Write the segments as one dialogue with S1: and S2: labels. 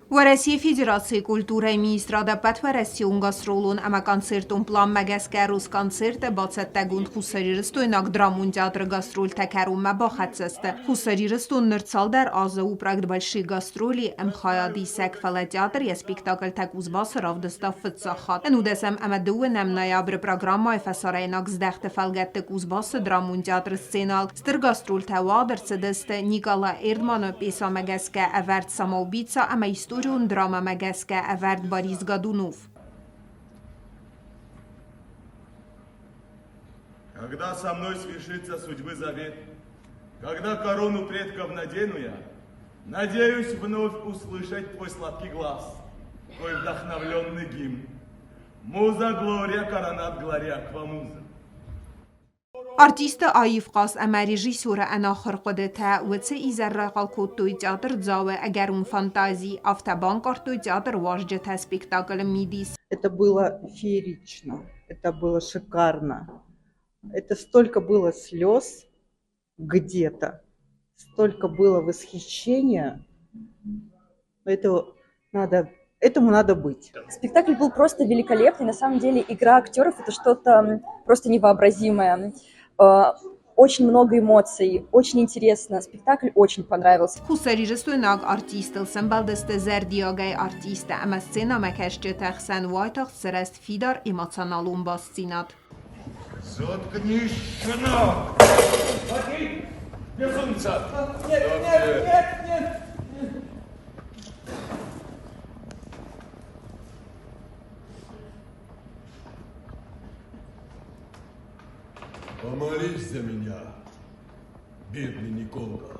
S1: Уӕрӕсейы Федерацийы культурӕйы министрад ӕппӕтуӕрӕсеон гастролон ӕмӕ концертон планмӕ гӕсгӕ Росконцерты бацӕттӕгонд хуссарирыстойнаг драмон театры гастрольтӕ кӕронмӕ бахӕццӕ сты. Хуссар Ирыстон ныр цалдӕр азы у проект «Большие гастроли» ӕмхайадисӕг, фӕлӕ театр йӕ спектакльтӕ Кузбассы равдыста фыццаг хатт. Ӕнудӕсӕм ӕмӕ дыууынӕм ноябры программӕйы фӕсарӕйнаг здӕхты фӕлгӕтты Кузбассы драмон театры сценӕйыл Стыр гастрольтӕ уагъд ӕрцыдысты Никола Эрдманы пьесӕмӕ гӕсгӕ ӕвӕрд «Самоубийца» ӕмӕ историон драмӕмӕ гӕсгӕ ӕвӕрд «Борис Годунов».
S2: Когда со мной свершится судьбы завет, когда корону предков надену я, надеюсь вновь услышать твой сладкий глаз, твой вдохновленный гимн. Муза Глория, коронат Глория Аквамуза.
S1: Артисты аив хъаз ӕмӕ режиссеры ӕнахуыр хъуыдытӕ уыцы изӕр райхъал кодтой театрдзауы ӕгӕрон фантази, афтӕ банкъардтой театруарзджытӕ спектаклы мидис.
S3: Это было феерично, это было шикарно. Это столько было слез где-то, столько было восхищения. Это надо, этому надо быть.
S4: Спектакль был просто великолепный. На самом деле игра актеров – это что-то просто невообразимое. Очень много эмоций, очень интересно. Спектакль очень понравился.
S1: Хуссарирыстойнаг артисттыл сӕмбӕлдысты зӕрдиагӕй артисттӕ ӕмӕ сценӕмӕкӕсджыты хсӕн уайтагъд сырӕзт фидар эмоционалон бастдзинад.
S2: Заткнись, щенок! Безумца!
S5: Нет, нет, нет, нет!
S2: Помолись за меня, бедный Николка.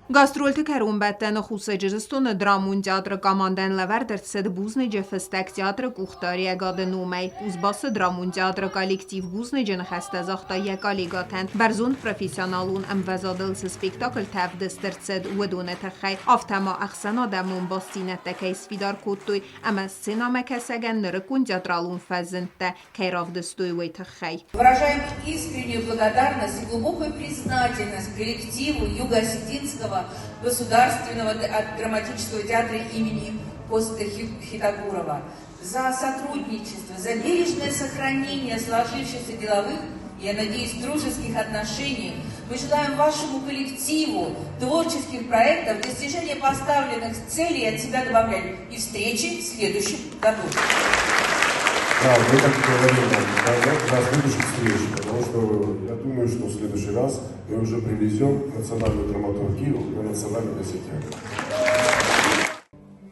S1: Гастрольты кӕронбӕттӕны Хуссар Ирыстоны драмон театры командӕн лӕвӕрд ӕрцыд бузныджы фыстӕг театры къухдариӕгады номӕй. Кузбассы драмон театры коллектив бузныджы ныхӕстӕ загъта йӕ коллегӕтӕн, бӕрзонд профессионалон ӕмвӕзадыл цы спектакльтӕ ӕвдыст ӕрцыд, уыдоны тыххӕй, афтӕ ма ӕхсӕнадӕмон бастдзинӕдтӕ кӕй сфидар кодтой ӕмӕ сценӕмӕкӕсӕгӕн нырыккон театралон фӕзындтӕ кӕй равдыстой, уый тыххӕй.
S6: Выражаем искреннюю благодарность и глубокую признательность коллективу Юго-Осетинского государственного драматического театра имени Коста Хитагурова за сотрудничество, за бережное сохранение сложившихся деловых я надеюсь, дружеских отношений. Мы желаем вашему коллективу творческих проектов, достижения поставленных целей, от себя добавляем. И встречи в следующем году.
S7: Да, мы так говорим, да, до следующих встреч, потому что я думаю, что в следующий раз мы уже привезем национальную драматургию на национальный театр.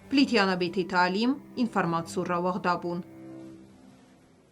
S1: Плитяна Бетиталим, информацию рауагъдабон.